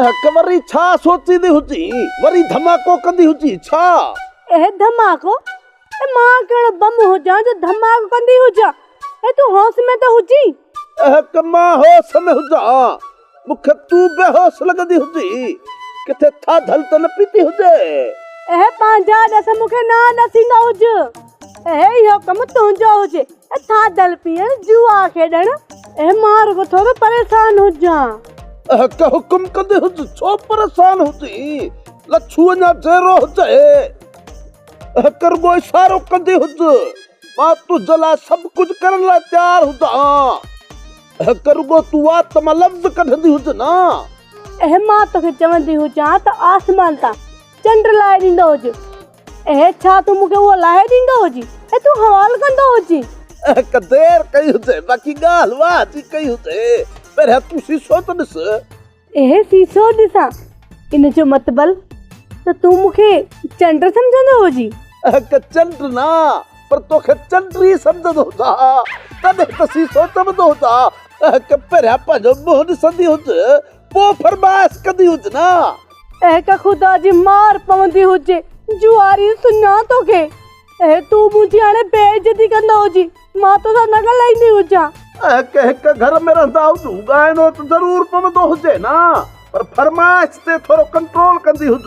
اهڪ وري ڇا سوچيندي هجين؟ وري ڌماڪو ڪندي هجين ڇا؟ اهي ڌماڪو؟ اي مان ڪهڙو بم هجان جو ڌماڪو ڪندي هجان؟ اي تون هوش ۾ ته هجين؟ اهڪ مان هوش ۾ هجان، مون کي تون بيهوش لڳندي هجين، ڪٿي ٿاڌل ته نه پيتي هجي؟ اهي پنهنجا ڏس مون کي نه ڏسيندو هج. اهي اهو ڪم تنهنجو هجي. اي ٿاڌل پيئڻ، جوا کيڏڻ، اي مان رڳو ٿورو پريشان هجان. اهڪ حڪم ڪندي هج، ڇو پريشان هجين؟ لڇو اڃا جيئرو هجي. اهڪ رڳو اشارو ڪندي هج، مان تنهنجي لاء سڀ ڪجهه ڪرڻ لاء تيار هجان. اهڪ رڳو تون وات مان لفظ ڪڍندي هج نه. اهي مان توکي چوندي هجان ته آسمان تان چنڊ لاهي ڏيندو هج. اهي ڇا تون مون کي اهو لاهي ڏيندو هجين ۽ تون حوال ڪندو هجين. اهي ڪا دير ڪئي هجي باقي ڳالهه واهه جي ڪئي هجي. پهريان تون سيسو ته ڏس. اهي سيسو ڏسان ان جو مطبل ته تون مون کي چنڊ سمجهندو هجين. اهي ڪا چنڊ نه پر توکي چنڊ ئي سمجهندو هجان تڏهن ته سيسو چوندو هجان. اهي ڪا پهريان پنهنجو منهن ڏسندي هج پوء فرمائش ڪندي هج نه. اهي ڪا خدا جي مار پوندي هجي جواري سڃان توکي. اهي تون منهنجي هاڻي بي عزتي ڪندو هجين مان توسان نه ڳالهائيندي هجان. اهي ڪي هڪ گهر ۾ رهندا هجون ڳائڻو ته ضرور پوندو هجي نه پر فرمائش تي ٿورو ڪنٽرول ڪندي هج.